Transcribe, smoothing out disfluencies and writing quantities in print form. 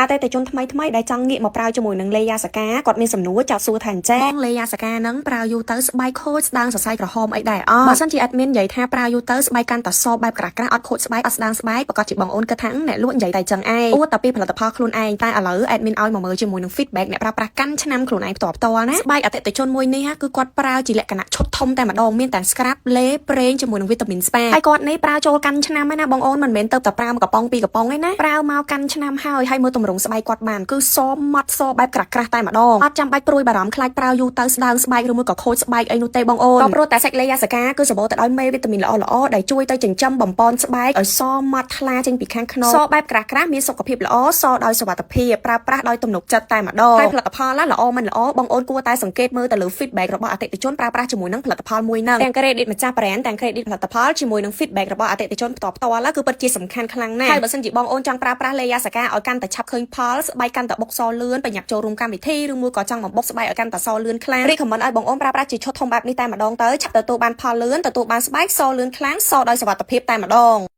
អតិថិជនថ្មីថ្មីដែលចង់ងាកមកប្រើជាមួយនឹងលេយ៉ាសាកាគាត់មានសំណួរចោទសួរថាអញ្ចេះបងលេយ៉ាសាកាហ្នឹងប្រើយូរទៅស្បែកខូចស្ដើងសរសៃក្រហមអីដែរអត់បើសិនជា admin និយាយថាប្រើយូរទៅស្បែកកាន់តែសបែបក្រាស់ក្រាស់អត់ខូចស្បែកអត់ស្ដើងស្បែកប្រកាសជាបងអូនគិតថាអ្នកលក់និយាយតែចឹងឯងអួតតែពីផលិតផលខ្លួនឯងតែឥឡូវ admin ឲ្យមកមើលជាមួយនឹង feedback អ្នកប្រើប្រាស់កាន់ឆ្នាំខ្លួនឯងផ្ទាល់ផ្ទាល់ណាស្បែកអតិថិជនមួយនេះគឺគាត់ប្រើជាលក្ខណៈឈុតធំតែម្ដងមានទាំង scrub លេប្រេងជាមួយនឹងវីតាមីន spa ហើយគាត់នេះប្រើចូលកាន់ឆ្នាំឯណាបងអូនមិនមែនទៅតែប្រើមួយកំប៉ុងពីរកំប៉ុងឯណាប្រើមកកាន់ឆ្នាំហើយហើយមើលទម្រង់ស្បែកគាត់បានគឺសម៉ត់សបែបក្រាស់ក្រាស់តែម្ដងអត់ចាំបាច់ព្រួយបារម្ភខ្លាចប្រើយូរទៅស្ដើងស្បែកឬមួយក៏ខូចស្បែកអីនោះទេបងអូនក៏ព្រោះតែសាច់លេយ៉ាសាកាគឺសម្បូរទៅដោយមេវីតាមីនល្អល្អដែលជួយទៅចិញ្ចឹមបំប៉នស្បែកឲ្យសម៉ត់ថ្លាចេញពីខាងក្នុងសបែបក្រាស់ក្រាស់មានសុខភាពល្អសដោយសុវត្ថិភាពប្រើប្រាស់ដោយទំនុកចិត្តតែម្ដងហើយផលិតផលណាល្អមិនល្អបងអូនគួរតែសង្កេតមើលទៅលើ feedback របស់អតិថិជនប្រើប្រាស់ជាមួយនឹងផលិតផលមួយហ្នឹងទាំង credit ម្ចាស់ brand ទាំង credit ផលិតផលជាមួយនឹង feedback របស់អតិថិជនផ្ទាល់ផ្ទាល់គឺពិតជាសំខាន់ខ្លាំងណាស់ហើយបើសិនជាបងអូនចង់ប្រើប្រាស់លេយ៉ាសាកាឲ្យកាន់តែឆាប់ឃើញផលស្បែកកាន់តែបុកសលឿនប្រញាប់ចូលរួមកម្មវិធីឬមួយក៏ចង់បំបុកស្បែកឲ្យកាន់តែសលឿនខ្លាំង recommend ឲ្យបងអូនប្រើប្រាស់ជាឈុតធំបែបនេះតែម្ដងទៅឆាប់ទទួលបានផលលឿនទទួលបានស្បែកសលឿនខ្លាំងសដោយសុវត្ថិភាពតែម្ដង។